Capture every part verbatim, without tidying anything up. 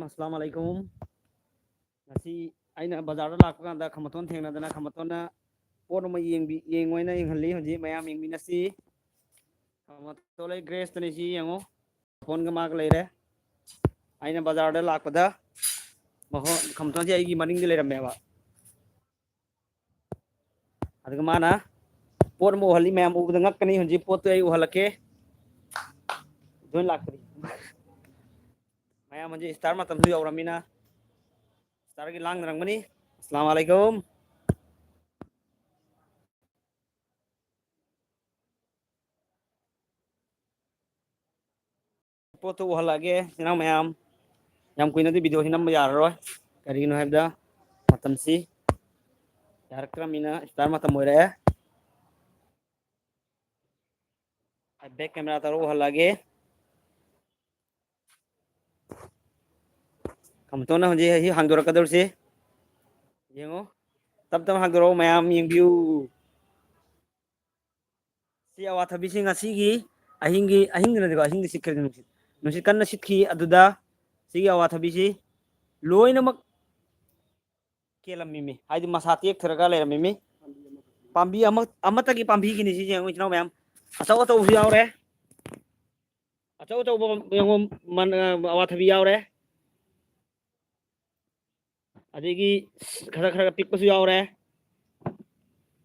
ꯑꯁꯂꯥꯝ ꯑꯂꯩꯀꯨꯝ꯫ ꯉꯁꯤ ꯑꯩꯅ ꯕꯖꯥꯔꯗ ꯂꯥꯛꯄ ꯀꯥꯟꯗ ꯈꯝꯕꯊꯣꯟ ꯊꯦꯡꯅꯗꯅ, ꯈꯝꯕꯊꯣꯟꯅ ꯄꯣꯠ ꯑꯃ ꯌꯦꯡꯕꯤ-, ꯌꯦꯡꯉꯣꯏꯅ ꯌꯦꯡꯍꯜꯂꯤ꯫ ꯍꯧꯖꯤꯛ ꯃꯌꯥꯝ ꯌꯦꯡꯃꯤꯟꯅꯁꯤ꯫ ꯈꯝꯕꯊꯣꯟ ꯂꯩ, ꯒ꯭ꯔꯦꯁꯇꯅꯤ ꯁꯤ ꯌꯦꯡꯉꯣ꯫ ꯐꯣꯟꯒ ꯃꯥꯒ ꯂꯩꯔꯦ꯫ ꯑꯩꯅ ꯕꯖꯥꯔꯗ ꯂꯥꯛꯄꯗ ꯃꯈꯣ-, ꯈꯝꯕꯊꯣꯟꯁꯦ ꯑꯩꯒꯤ ꯃꯅꯤꯡꯗ ꯂꯩꯔꯝꯃꯦꯕ꯫ ꯑꯗꯨꯒ ꯃꯥꯅ ꯄꯣꯠ ꯑꯃ ꯎꯍꯜꯂꯤ, ꯃꯌꯥꯝ ꯎꯕꯗ ꯉꯛꯀꯅꯤ꯫ ꯍꯧꯖꯤꯛ ꯄꯣꯠꯇꯨ ꯑꯩ ꯎꯍꯜꯂꯛꯀꯦ꯫ ꯂꯣꯏ ꯂꯥꯛꯇ꯭ꯔꯤ꯫ ꯃꯌꯥꯝ ꯍꯧꯖꯤꯛ ꯏꯐꯇꯥꯔ ꯃꯇꯝꯁꯨ ꯌꯧꯔꯝꯃꯤꯅ ꯏꯐꯇꯥꯔꯒꯤ ꯂꯥꯡꯅꯔꯝꯒꯅꯤ꯫ ꯑꯁꯂꯥꯝ ꯑꯂꯩꯀꯨꯝ꯫ ꯄꯣꯠꯇꯨ ꯎꯍꯜꯂꯛꯑꯒꯦ, ꯏꯅꯥꯎ ꯃꯌꯥꯝ꯫ ꯌꯥꯝ ꯀꯨꯏꯅꯗꯤ ꯚꯤꯗꯤꯑꯣꯁꯤ ꯅꯝꯕ ꯌꯥꯔꯔꯣꯏ꯫ ꯀꯔꯤꯒꯤꯅꯣ ꯍꯥꯏꯕꯗ ꯃꯇꯝꯁꯤ ꯌꯥꯔꯛꯇ꯭ꯔꯕꯅꯤꯅ ꯏꯐꯇꯥꯔ ꯃꯇꯝ ꯑꯣꯏꯔꯛꯑꯦ꯫ ꯑꯩ ꯕꯦꯛ ꯀꯦꯃꯦꯔꯥ ꯇꯧꯔ ꯎꯍꯜꯂꯛꯑꯒꯦ꯫ ꯈꯝꯕꯊꯣꯟꯅ ꯍꯧꯖꯤꯛ ꯑꯁꯤ ꯍꯥꯡꯗꯣꯔꯛꯀꯗꯧꯔꯤꯁꯤ꯫ ꯌꯦꯡꯉꯣ꯫ ꯇꯞ ꯇꯞꯅ ꯍꯥꯡꯗꯣꯔꯛꯑꯣ, ꯃꯌꯥꯝ ꯌꯦꯡꯕꯤꯌꯨ꯫ ꯁꯤ ꯑꯋꯥꯊꯕꯤꯁꯤ ꯉꯁꯤꯒꯤ ꯑꯍꯤꯡꯒꯤ, ꯑꯍꯤꯡꯗꯤ ꯅꯠꯇꯦꯀꯣ, ꯑꯍꯤꯡꯗꯤ ꯁꯤꯠꯈ꯭ꯔꯦ ꯅꯨꯡꯁꯤꯠ꯫ ꯅꯨꯡꯁꯤꯠ ꯀꯟꯅ ꯁꯤꯠꯈꯤ꯫ ꯑꯗꯨꯗ ꯁꯤꯒꯤ ꯑꯋꯥꯊꯕꯤꯁꯤ ꯂꯣꯏꯅꯃꯛ ꯀꯦꯜꯂꯝꯃꯤꯃꯤ, ꯍꯥꯏꯗꯤ ꯃꯁꯥ ꯇꯦꯛꯊꯔꯒ ꯂꯩꯔꯝꯃꯤꯃꯤ꯫ ꯄꯥꯝꯕꯤ ꯑꯃ, ꯑꯃꯠꯇꯒꯤ ꯄꯥꯝꯕꯤꯒꯤꯅꯤ ꯁꯤꯁꯦ, ꯌꯦꯡꯉꯣ ꯏꯆꯤꯟ ꯏꯅꯥꯎ ꯃꯌꯥꯝ꯫ ꯑꯆꯧ ꯑꯆꯧꯕꯁꯨ ꯌꯥꯎꯔꯦ, ꯑꯆꯧ ꯑꯆꯧꯕ ꯌꯦꯡꯉꯣ, ꯃꯟ-, ꯑ, ꯑꯋꯥꯊꯕꯤ ꯌꯥꯎꯔꯦ꯫ ꯑꯗꯒꯤ ꯈꯔ ꯈꯔ ꯄꯤꯛꯄꯁꯨ ꯌꯥꯎꯔꯦ꯫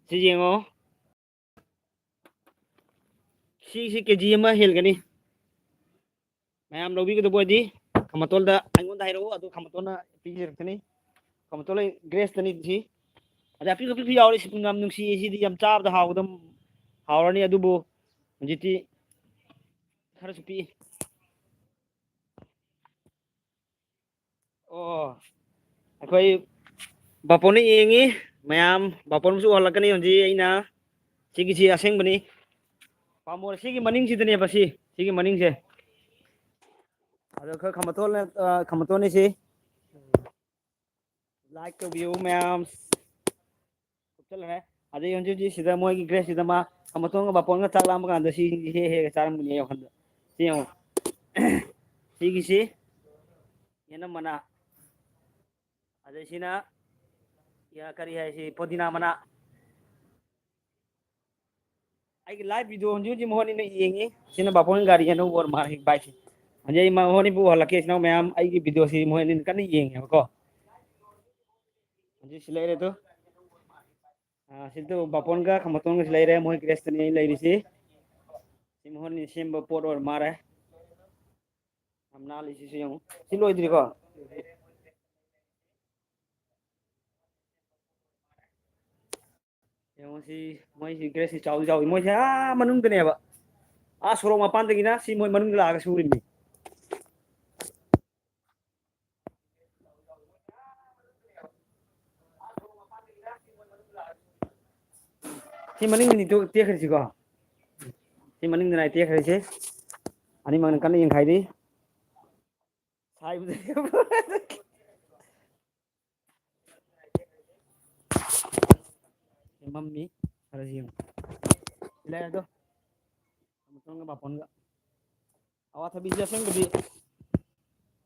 ꯁꯤ ꯌꯦꯡꯉꯣ, ꯁꯤꯁꯤ ꯀꯦ ꯖꯤ ꯑꯃ ꯍꯦꯟꯒꯅꯤ꯫ ꯃꯌꯥꯝ ꯂꯧꯕꯤꯒꯗꯕ ꯑꯣꯏꯗꯤ ꯈꯝꯕꯊꯣꯟꯗ ꯑꯩꯉꯣꯟꯗ ꯍꯥꯏꯔꯛꯎ, ꯑꯗꯨ ꯈꯝꯕꯊꯣꯟꯅ ꯄꯤꯖꯔꯛꯀꯅꯤ꯫ ꯈꯝꯕꯊꯣꯟ ꯂꯩ ꯒ꯭ꯔꯦꯁꯇꯅꯤ ꯁꯤ꯫ ꯑꯗ ꯑꯄꯤꯛ ꯑꯄꯤꯛꯁꯨ ꯌꯥꯎꯔꯤ꯫ ꯁꯤ ꯌꯥꯝ ꯅꯨꯡꯁꯤꯌꯦ꯫ ꯁꯤꯗꯤ ꯌꯥꯝ ꯆꯥꯕꯗ ꯍꯥꯎꯒꯗꯕ, ꯍꯥꯎꯔꯅꯤ꯫ ꯑꯗꯨꯕꯨ ꯍꯧꯖꯤꯛꯇꯤ ꯈꯔꯁꯨ ꯄꯤꯛꯏ꯫ ꯑꯣ, ꯑꯩꯈꯣꯏ ꯕꯥꯄꯣꯟꯅ ꯌꯦꯡꯉꯤ꯫ ꯃꯌꯥꯝ ꯕꯥꯄꯣꯟꯁꯨ ꯎꯍꯜꯂꯛꯀꯅꯤ ꯍꯧꯖꯤꯛ ꯑꯩꯅ꯫ ꯁꯤꯒꯤꯁꯤ ꯑꯁꯦꯡꯕꯅꯤ꯫ ꯄꯥꯝꯕꯣꯔ ꯁꯤꯒꯤ ꯃꯅꯤꯡꯁꯤꯗꯅꯦꯕ, ꯁꯤ, ꯁꯤꯒꯤ ꯃꯅꯤꯡꯁꯦ꯫ ꯑꯗꯣ ꯑꯩꯈꯣꯏ ꯈꯝꯕꯊꯣꯟ, ꯑ, ꯈꯝꯕꯊꯣꯟꯅꯤ ꯁꯤ꯫ ꯂꯥꯏꯛ ꯇꯧꯕꯤꯌꯨ ꯃꯌꯥꯝ꯫ ꯀꯨꯞꯁꯜꯂꯔꯦ꯫ ꯑꯗꯩ ꯍꯧꯖꯤꯛ ꯍꯧꯖꯤꯛ ꯁꯤꯗ ꯃꯣꯏꯒꯤ ꯒ꯭ꯔꯦꯁꯁꯤꯗ ꯃꯥ ꯈꯝꯕꯊꯣꯟꯒ ꯕꯥꯄꯣꯟꯒ ꯆꯥꯛ ꯂꯥꯝꯕ ꯀꯥꯟꯗ ꯁꯤ ꯍꯦꯛ ꯍꯦꯛ ꯆꯥꯔꯝꯒꯅꯤ ꯋꯥꯈꯜꯗ꯫ ꯁꯤ ꯌꯦꯡꯉꯣ꯫ ꯁꯤꯒꯤꯁꯤ ꯌꯦꯅꯝ ꯃꯅꯥ꯫ ꯑꯗꯩ ꯁꯤꯅ, ꯌꯥ, ꯀꯔꯤ ꯍꯥꯏꯁꯤ, ꯄꯨꯗꯤꯅꯥ ꯃꯅꯥ꯫ ꯑꯩꯒꯤ live video ꯍꯧꯖꯤꯛ ꯍꯧꯖꯤꯛ ꯃꯈꯣꯏ ꯑꯅꯤꯅ ꯌꯦꯡꯉꯤ꯫ ꯁꯤꯅ ꯕꯥꯄꯣꯟꯒꯤ ꯒꯥꯔꯤ ꯑꯅꯧꯕ ꯑꯣꯏꯔ ꯃꯥꯜꯂꯦ, bike ꯁꯦ꯫ ꯍꯧꯖꯤꯛ ꯑꯩ ꯃꯈꯣꯏ ꯑꯅꯤ ꯄꯨꯍꯜꯂꯛꯀꯦ, ꯏꯆꯤꯟ ꯏꯅꯥꯎ ꯃꯌꯥꯝ꯫ ꯑꯩꯒꯤ video ꯁꯤ ꯃꯈꯣꯏ ꯑꯅꯤꯅ ꯀꯟꯅ ꯌꯦꯡꯉꯦꯕꯀꯣ꯫ ꯍꯧꯖꯤꯛ ꯁꯤ ꯂꯩꯔꯦ ꯑꯗꯣ꯫ ꯑꯥ, ꯁꯤꯗ ꯕꯥꯄꯣꯟꯒ ꯈꯝꯕꯇꯣꯟꯒꯁꯨ ꯂꯩꯔꯦ꯫ ꯃꯣꯏ grass ꯇꯅꯤ ꯑꯩ ꯂꯩꯔꯤꯁꯤ꯫ ꯁꯤ ꯃꯈꯣꯏꯅ ꯁꯦꯝꯕ ꯄꯣꯠ ꯑꯣꯏꯔ ꯃꯥꯜꯂꯦ꯫ ꯌꯥꯝ ꯅꯥꯜꯂꯤ ꯁꯤꯁꯨ ꯌꯦꯡꯉꯨ꯫ ꯁꯤ ꯂꯣꯏꯗ꯭ꯔꯤꯀꯣ? ꯌꯦꯡꯉꯨ ꯁꯤ, ꯃꯣꯏꯁꯤ grass ꯁꯤ ꯆꯥꯎꯗꯤ ꯆꯥꯎꯏ꯫ ꯃꯣꯏꯁꯦ ꯑꯥ ꯃꯅꯨꯡꯗꯅꯦꯕ꯫ ꯑꯥ ꯁꯣꯔꯣꯛ ꯃꯄꯥꯟꯗꯒꯤꯅ ꯁꯤ ꯃꯣꯏ ꯃꯅꯨꯡꯗ ꯂꯥꯛꯑꯒ ꯁꯨꯔꯤꯅꯤ꯫ ꯁꯤ ꯃꯅꯤꯡꯗꯅꯤ ꯇꯦꯛ-, ꯇꯦꯛꯈ꯭ꯔꯤꯁꯤꯀꯣ꯫ ꯁꯤ ꯃꯅꯤꯡꯗꯅꯤ ꯇꯦꯛꯈ꯭ꯔꯤꯁꯤ꯫ ꯑꯅꯤꯃꯛꯅ ꯀꯟꯅ ꯌꯦꯡꯈꯥꯏꯔꯤ꯫ ꯁꯥꯏꯕꯗ ꯃꯝꯃꯤ꯫ ꯈꯔ ꯌꯦꯡꯉꯨ꯫ ꯂꯩ ꯑꯗꯣ꯫ ꯈꯝꯕꯇꯣꯟꯒ ꯕꯥꯄꯣꯟꯒ꯫ ꯑꯋꯥꯊꯕꯤꯁꯦ ꯑꯁꯦꯡꯕꯗꯤ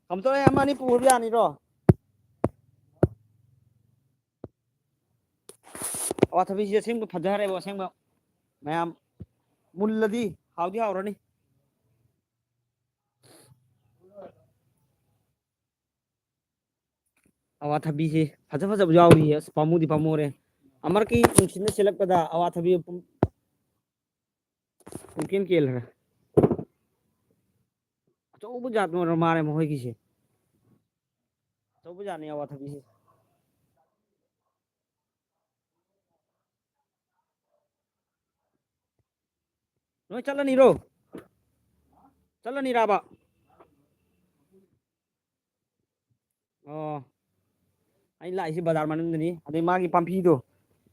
ꯈꯝꯕꯇꯣꯟ, ꯑꯩ ꯑꯃ ꯑꯅꯤ ꯄꯨꯔꯕ ꯌꯥꯅꯤꯔꯣ? ꯑꯋꯥꯊꯕꯤꯁꯦ ꯑꯁꯦꯡꯕ ꯐꯖꯈ꯭ꯔꯦꯕ, ꯑꯁꯦꯡꯕ ꯃꯌꯥꯝ꯫ ꯃꯨꯜꯂꯗꯤ ꯍꯥꯎꯗꯤ ꯍꯥꯎꯔꯅꯤ꯫ ꯑꯋꯥꯊꯕꯤꯁꯤ ꯐꯖ ꯐꯖꯕ ꯌꯥꯎꯔꯤꯌꯦ꯫ ꯑꯁ, ꯄꯥꯝꯃꯨꯗꯤ ꯄꯥꯝꯃꯨꯔꯦ꯫ ꯑꯃꯔꯛꯀꯤ ꯅꯨꯡꯁꯤꯠꯅ ꯁꯤꯠꯂꯛꯄꯗ ꯑꯋꯥꯊꯕꯤ ꯄꯨꯝ-, ꯄꯨꯡꯀꯦꯟ ꯀꯦꯜꯂꯦ꯫ ꯑꯆꯧꯕ ꯖꯥꯠ ꯑꯣꯏꯔ ꯃꯥꯜꯂꯦ ꯃꯈꯣꯏꯒꯤꯁꯦ꯫ ꯑꯆꯧꯕ ꯖꯥꯠꯅꯤ ꯑꯋꯥꯊꯕꯤꯁꯦ꯫ ꯅꯣꯏ ꯆꯠꯂꯅꯤꯔꯣ? ꯆꯠꯂꯅꯤꯔꯕ? ꯑꯣ꯫ ꯑꯩ ꯂꯥꯛꯏꯁꯤ ꯕꯖꯥꯔ ꯃꯅꯨꯡꯗꯅꯤ꯫ ꯑꯗꯩ ꯃꯥꯒꯤ ꯄꯥꯝꯕꯤꯗꯣ,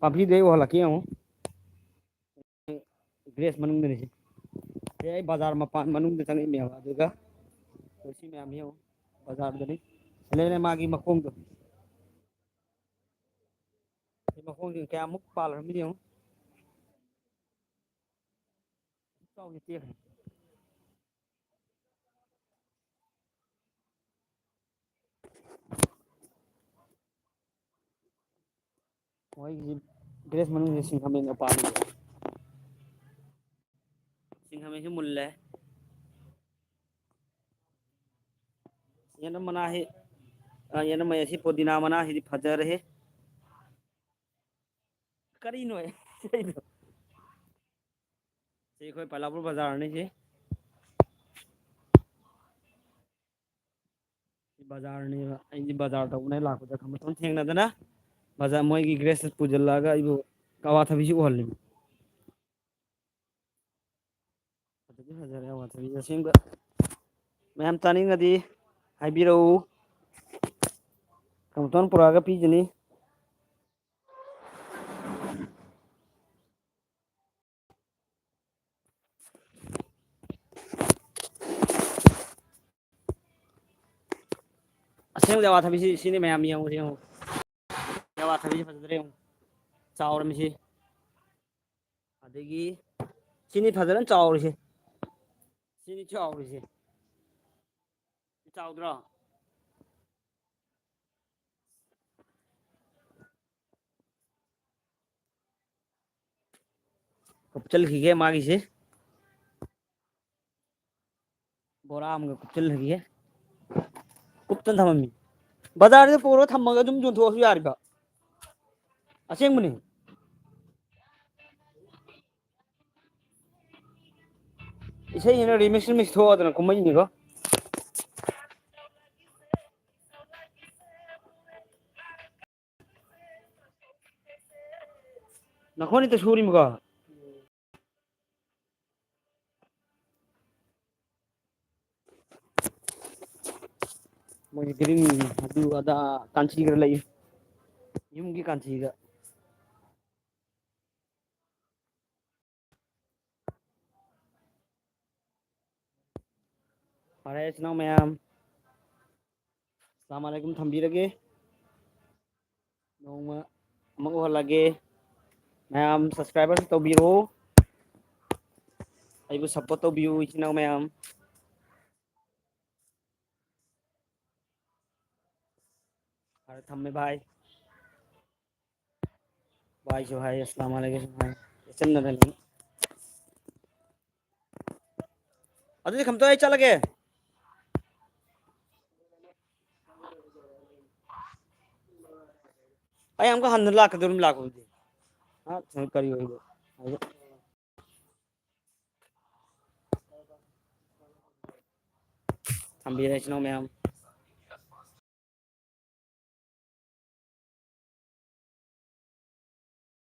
ꯄꯥꯝꯕꯤꯗꯣ ꯑꯩ ꯎꯍꯜꯂꯛꯀꯦ ꯌꯦꯡꯉꯨ꯫ Grass ꯃꯅꯨꯡꯗꯅꯤ ꯁꯤ꯫ ꯁꯤ ꯑꯩ ꯕꯖꯥꯔ ꯃꯄꯥꯟ ꯃꯅꯨꯡꯗ ꯆꯪꯉꯛꯏꯅꯦꯕ꯫ ꯑꯗꯨꯒ ꯁꯤ ꯃꯌꯥꯝ ꯌꯦꯡꯉꯨ꯫ ꯕꯖꯥꯔꯗꯅꯤ꯫ ꯁꯤ ꯂꯩꯔꯦ ꯃꯥꯒꯤ ꯃꯈꯣꯡꯗꯣ꯫ ꯁꯤ ꯃꯈꯣꯡꯁꯤ ꯀꯌꯥꯃꯨꯛ ꯄꯥꯜꯂꯝꯃꯤꯅꯣ ꯌꯦꯡꯉꯨ꯫ ꯆꯥꯎꯅ ꯇꯦꯛꯈ꯭ꯔꯦ꯫ ꯃꯣꯏꯒꯤ ꯒ꯭ꯔꯦꯁ ꯃꯅꯨꯡꯁꯤ ꯁꯤꯡꯈꯥꯃꯦꯟꯒ ꯄꯥꯜꯂꯤ꯫ ꯁꯤꯡꯈꯥꯃꯦꯟꯁꯤ ꯃꯨꯜꯂꯦ꯫ ꯌꯦꯅꯝ ꯃꯅꯥꯁꯤ, ꯑ, ꯌꯦꯅꯝ ꯃꯌꯥꯁꯤ ꯄꯨꯗꯤꯅꯥ ꯃꯅꯥꯁꯤꯗꯤ ꯐꯖꯔꯦꯍꯦ꯫ ꯀꯔꯤꯅꯣ ꯑꯩꯗꯣ? ꯁꯤ ꯑꯩꯈꯣꯏ ꯄꯂꯥꯄꯨꯔ ꯕꯖꯥꯔꯅꯤ ꯁꯤ꯫ ꯁꯤ ꯕꯖꯥꯔꯅꯦꯕ꯫ ꯑꯩꯗꯤ ꯕꯖꯥꯔ ꯇꯧꯕꯅꯦ ꯂꯥꯛꯄꯗ ꯈꯪꯕ ꯊꯦꯡꯅꯗꯅ ꯕꯖꯥꯔ ꯃꯣꯏꯒꯤ ꯒ꯭ꯔꯦꯁ ꯄꯨꯁꯤꯜꯂꯛꯑꯒ ꯑꯩꯕꯨ ꯑꯋꯥꯊꯕꯤꯁꯤ ꯎꯍꯜꯂꯤꯅꯤ꯫ ꯐꯖꯗꯤ ꯐꯖꯔꯦ ꯑꯋꯥꯊꯕꯤꯁꯦ ꯑꯁꯦꯡꯕ꯫ ꯃꯌꯥꯝ ꯆꯥꯅꯤꯡꯉꯗꯤ ꯍꯥꯏꯕꯤꯔꯛꯎ꯫ ꯀꯝꯇꯣꯟ ꯄꯨꯔꯛꯑꯒ ꯄꯤꯖꯅꯤ꯫ ꯑꯁꯦꯡꯕꯗꯤ ꯑꯋꯥꯊꯕꯤꯁꯤ ꯁꯤꯅꯤ ꯃꯌꯥꯝ ꯌꯦꯡꯉꯨ, ꯌꯦꯡꯉꯨ꯫ ꯑꯋꯥꯊꯕꯤꯁꯤ ꯐꯖꯗ꯭ꯔꯥ ꯌꯦꯡꯉꯨ꯫ ꯆꯥꯎꯔꯝꯃꯤꯁꯤ꯫ ꯑꯗꯒꯤ ꯁꯤꯅꯤ ꯐꯖꯅ ꯆꯥꯎꯔꯤꯁꯦ꯫ ꯁꯤꯅꯤ ꯆꯥꯎꯔꯤꯁꯦ꯫ ꯁꯤ ꯆꯥꯎꯗ꯭ꯔꯣ? ꯀꯨꯞꯆꯜꯈꯤꯒꯦ ꯃꯥꯒꯤꯁꯦ꯫ ꯕꯣꯔꯥ ꯑꯃꯒ ꯀꯨꯞꯆꯜꯈꯤꯒꯦ꯫ ꯀꯨꯞꯇꯅ ꯊꯝꯃꯝꯃꯤ꯫ ꯕꯖꯥꯔꯗ ꯄꯨꯔꯒ ꯊꯝꯃꯒ ꯑꯗꯨꯝ ꯌꯣꯟꯊꯣꯛꯑꯁꯨ ꯌꯥꯔꯤꯕ꯫ ꯑꯁꯦꯡꯕꯅꯤ꯫ ꯏꯁꯩꯁꯤꯅ remix remix ꯊꯣꯛꯑꯗꯅ ꯀꯨꯝꯍꯩꯅꯤꯀꯣ꯫ ꯅꯈꯣꯟ ꯍꯦꯛꯇ ꯁꯨꯔꯤꯃꯤꯀꯣ꯫ ꯃꯣꯏꯒꯤ ꯒ꯭ꯔꯤꯟ ꯑꯗꯨ ꯑꯗꯥ ꯀꯥꯟꯆꯤ ꯈꯔ ꯂꯩ꯫ ꯌꯨꯝꯒꯤ ꯀꯥꯟꯆꯤꯒ꯫ ꯐꯔꯦ, ꯏꯆꯤꯟ ꯏꯅꯥꯎ ꯃꯌꯥꯝ, ꯑꯁꯂꯥꯃꯨ ꯑꯂꯥꯏꯀꯨꯝ ꯊꯝꯕꯤꯔꯒꯦ꯫ ꯅꯣꯡꯃ ꯑꯃꯨꯛ ꯎꯍꯜꯂꯒꯦ꯫ ꯃꯌꯥꯝ subscribe ꯇꯧꯕꯤꯔꯣ꯫ ꯑꯩꯕꯨ support ꯇꯧꯕꯤꯌꯨ, ꯏꯆꯤꯟ ꯏꯅꯥꯎ ꯃꯌꯥꯝ꯫ ꯐꯔꯦ, ꯊꯝꯃꯦ ꯚꯥꯏ꯫ ꯍꯥꯏꯁꯨ ꯍꯥꯏ, ꯑꯁꯂꯥꯝ ꯑꯂꯩꯀꯨꯝ ꯍꯥꯏ꯫ ꯆꯦꯛꯁꯤꯟꯅꯗꯅꯤ꯫ ꯑꯗꯨꯗꯤ ꯈꯝꯇꯣ, ꯑꯩ ꯆꯠꯂꯒꯦ꯫ ꯑꯩ ꯑꯃꯨꯛꯀ ꯍꯟꯅ ꯂꯥꯛꯀꯗꯧꯔꯤꯕ, ꯂꯥꯛꯄꯕꯨꯗꯤ꯫ ꯑ, ꯀꯔꯤ ꯑꯣꯏꯕ? ꯊꯝꯕꯤꯔꯦ, ꯏꯆꯤꯟ ꯏꯅꯥꯎ ꯃꯌꯥꯝ꯫